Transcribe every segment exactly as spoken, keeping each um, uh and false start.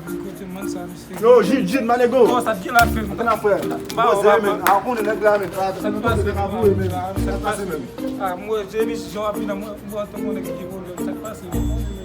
Kote mwen sa, misye. Yo, Jid, Jid, Manego. Bon, sa t gen la fè. Mwen nan frè. Ba, Poze, ba, men. ba. A, konnen nèg la, men. A, Sa k pase, sa ka voye, men. Sa k pase, men. Ah, mwen, James, jan w ap vin la, mwen, mwen, mwen, mwen, ki gen pwoblèm. Sa k pase?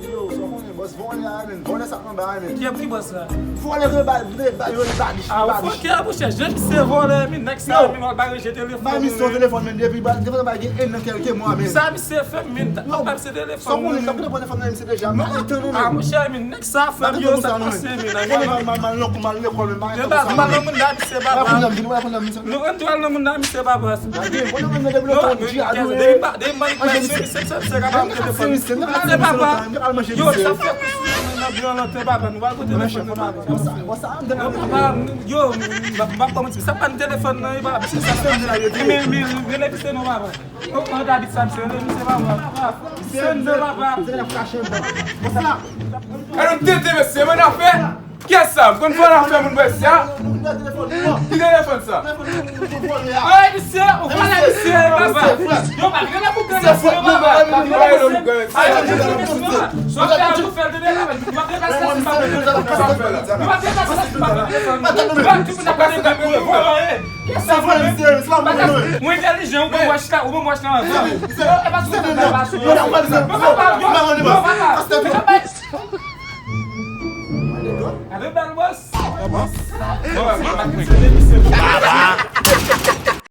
Yo, sa w konnen, bòs, vòlè a, men. Vòlè sa k anba a, men. Ki ap ki bòs la? Vòlè ke ba, ba, ba, yo, ba, ba, Ah, ou ba, fòkè, monchè, James se vòlè, men nèg sa, men, w al bare je telefòn. Ba, misye yon telefòn, men, depi, ba, telefòn ba gen en an kèlke mwa, men. Sa, misye fè, men, w ap se telefòn. Sa w konnen, m t ap telefòn nan misye deja, m pa gen tan, non, Ah, men. Monchè, men, nèg sa, fè m yo, sa k pase, men, nèg. Mal, mal, mal, mal, mal lekòl, men, mal Yo, ba, mal nan moun la, misye, ba, ba. Konnen m vin, wè, konnen m vin. Nou rann twal nan moun la, misye, ba, ba. Konnen m vin, depi Non, lekòl, men, Jid, a, depi ba, depi man, se, se, se, se, Mwen se misye, mwen se misye lontan, mwen al manje Yo, misye. Sa fè kousi nan blan lan, te, papa, nou al kote telefòn nan, papa. Bon, sa, m te nan Yo, papa, yo, m ap, m ap kòmanse. Sa pa n telefòn nan, e, papa. Misye sa fè misye la, yo di. Men, men, rele misye non, papa. Yo, kòman ta di sa, misye, rele misye, papa. Misye, misye, papa. Misye la kache anba. Bon, sa la. Gade yon tete, mesye, mwen afè. Kiyès sa? M konn fò nan afè moun bwè sa. Ki telefòn sa? Ay, misye, ou pale misye, papa. Yo, pa rele pou kè nan fè, papa. Ay, yo, misye. Ay, yo, misye, papa. Swa fè a tou fè l tete, papa. Nou pa te pase si papa telefòn. Nou pa te pase si papa telefòn. Nou pa tout moun ap pase nan vòlè. Kiyès sa, mwen? Mwen entèlijan, ou bon wach la, ou bon wach la anvan. E pa sou mwen, papa, sou mwen. Yo, papa, yo, yo, papa. Gade bèl bòs. Baba.